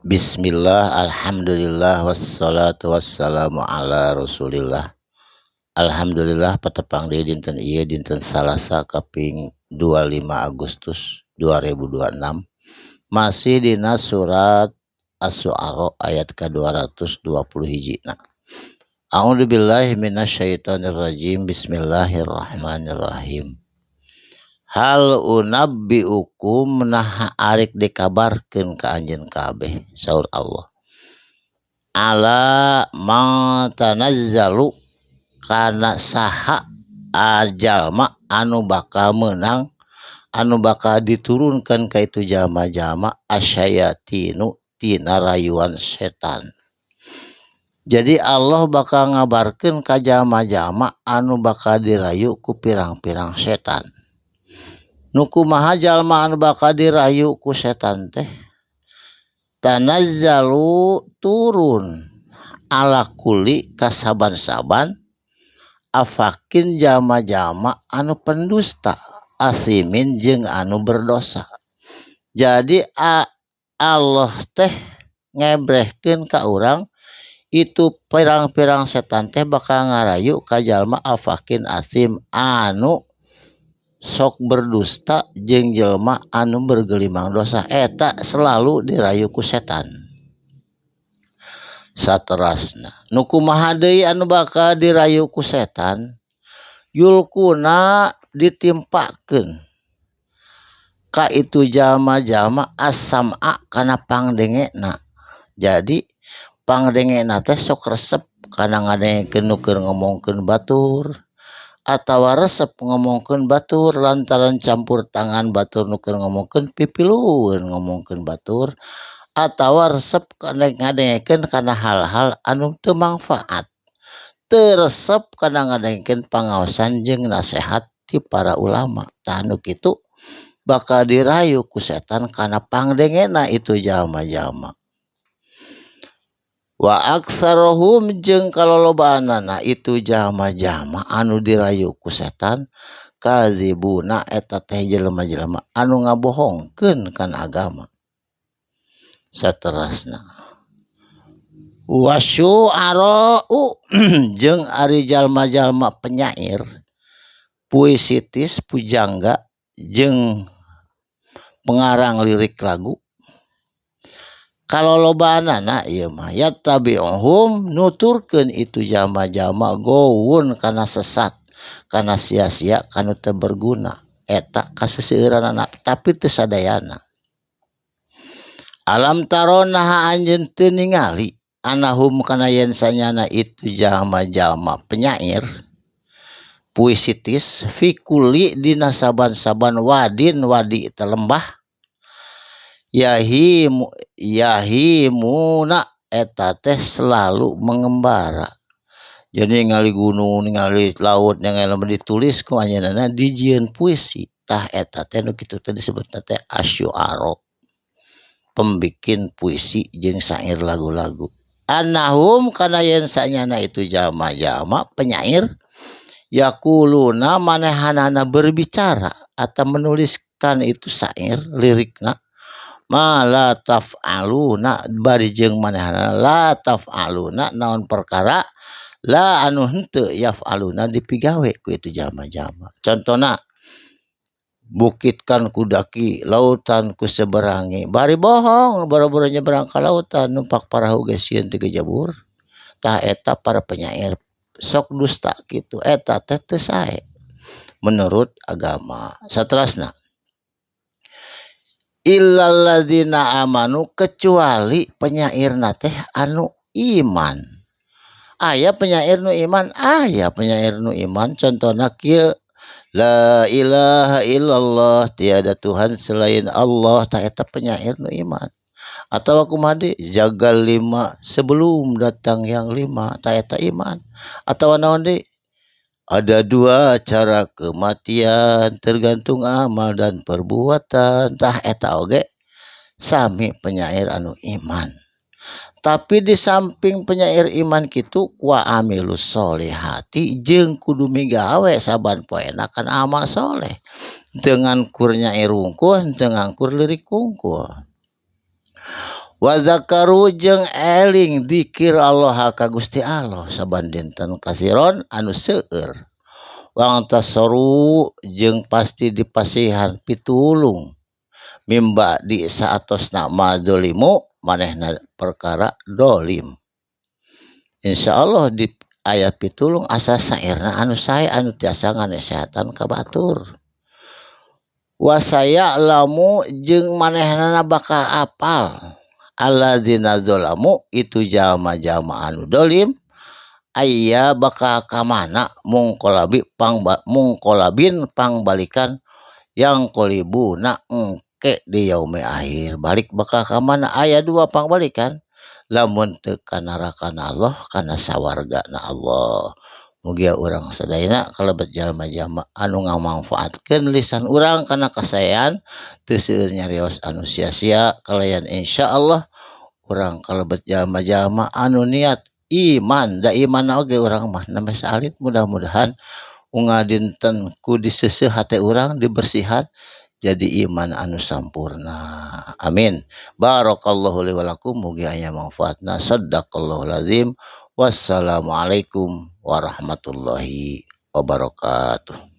Bismillah, alhamdulillah, wassalatu wassalamu ala rasulillah. Alhamdulillah patepang deui dinten ieu, dinten Salasa kaping 25 Agustus 2026, masih dina surat Asy-Syu'ara ayat ka-220 hiji. Nah, A'udzubillahi minasyaitonirrajim. Bismillahirrahmanirrahim. Hal unabbiukum, naha arek dikabarkeun ka anjeun kabeh, saur Allah, ala man tanazzalu, kana saha jalma anu bakal meunang, anu bakal diturunkan ka itu jalma-jalma, asyayatinu, tina rayuan setan. Jadi Allah bakal ngabarkeun ka jalma-jalma anu bakal dirayu ku pirang-pirang setan. Nu kumaha jalma anu bakal dirayu ku setan teh? Tanazzalu, turun, ala kulli, ka saban-saban, afakin, jalma-jalma anu pendusta, asimin, jeung anu berdosa. Jadi Allah teh ngebrehkeun ka urang itu pirang-pirang setan teh bakal ngarayu ka jalma afakin asim, anu sok berdusta, jeung jelma anu bergelimang dosa. Eta selalu dirayu ku setan. Saterasna, nu kumaha deui anu bakal dirayu ku setan? Yulquna, ditimpakeun ka itu jalma-jalma, as-sam'a, kana pangdengena. Jadi pangdengena teh sok resep kana ngadengekeun nu keur ngomongkeun batur atawa resep ngomongkeun batur, lantaran campur tangan batur nu keur ngomongkeun, pipilueun ngomongkeun batur, atawa resep kana ngadengekeun kana hal-hal anu teu mangfaat, teu resep kana ngadengekeun pangaosan jeung nasehat ti para ulama. Tah, nu kitu bakal dirayu ku setan kana pangdengena itu jalma-jalma. Wa aktsaruhum, jeung kalolobaanana itu jalma-jalma anu dirayu ku setan, kadzibuna, eta teh jelema-jelema anu ngabohongkeun kana agama. Saterasna, wasyu'ara'u, jeung ari jalma-jalma penyair, puisitis, pujangga, jeung pengarang lirik lagu, kalolobaanana ieu mah yattabi'uhum, nuturkeun itu jalma-jalma, gowun, kana sesat, kana sia-sia, kana teu berguna. Eta kaseseueuranana, tapi teu sadayana. Alam taro, naha anjeun teu ningali, annahum, kana yen sanyana itu jalma-jalma penyair, puisitis, fi kulli, dina saban-saban, wadin, wadi teh lembah, yahimu, yahimuna, eta teh selalu mengembara. Jadi ningali gunung, ningali laut, ningali ditulis ku anjeunna, dijieun puisi. Tah, eta teh nu kitu teh disebutna teh asyu'ara, pembikin puisi jeung syair, lagu-lagu. Annahum, kana yen sanyana itu jalma-jalma penyair, yaquluna, manehanana berbicara atau menuliskan itu syair lirikna, ma la taf'aluna, bari jeung manehanana, la taf'aluna, naon perkara, la, anu henteu, yaf'aluna, dipigawe ku itu jalma-jalma. Contona, bukit kan kudaki, lautan ku seberangi, bari bohong, boro-boro nyebrang ka lautan, numpak parahu ge sieun teu gejebur. Tah, eta para penyair sok dusta kitu, eta teh teu sae menurut agama. Saterasna, illalladzina amanu, kecuali penyairna teh anu iman. Aya penyair nu iman, aya penyair nu iman. Contohna kieu, la ilaha illallah, tiada Tuhan selain Allah. Tah, eta penyair nu iman. Atau kumaha deui, jaga lima sebelum datang yang lima. Tah, eta iman. Atau naon deui, ada dua cara kematian, tergantung amal dan perbuatan. Tah, eta oge sami penyair anu iman. Tapi di samping penyair iman kitu, wa amilus solihati, jeung kudu migawe saban poena kana amal soleh, dengan kur nyair wungkul, dengan kur lirik wungkul. Wa zakaru jeung eling dzikir Allah ka Gusti Allah saban dinten kasiron anu seueur. Wang tasoru jeung pasti dipasihan pitulung mimba di saatosna madzolimu manehna perkara dolim. Insyaallah di ayat pitulung asa sairna anu sae anu tiasa nganesehatan ka batur. Wasaya lamu jeung manehna bakal apal alladzina zalamu itu jalma-jalma anu dolim aya bakal ka mana mungkolabi pang mungkolabin pangbalikan yang kolibuna engke di yaumi akhir balik bakal ka mana aya dua pangbalikan lamun teu ka narakana Allah kana sawargana Allah. Mugia urang sadayana kalebet jalma-jalma anu ngamangfaatkeun lisan urang kana kasaean teu seueur nyarios anu sia-sia kalayan insyaallah urang kalebet jalma-jalma anu niat iman da iman oge urang mah nembe saalit mudah-mudahan unggal dinten ku diseuseuh hate urang dibersihan jadi iman anu sampurna. Amin. Barakallahu li wa lakum mugi aya manfaatna. Sadaqallahul azim. Wassalamualaikum warahmatullahi wabarakatuh.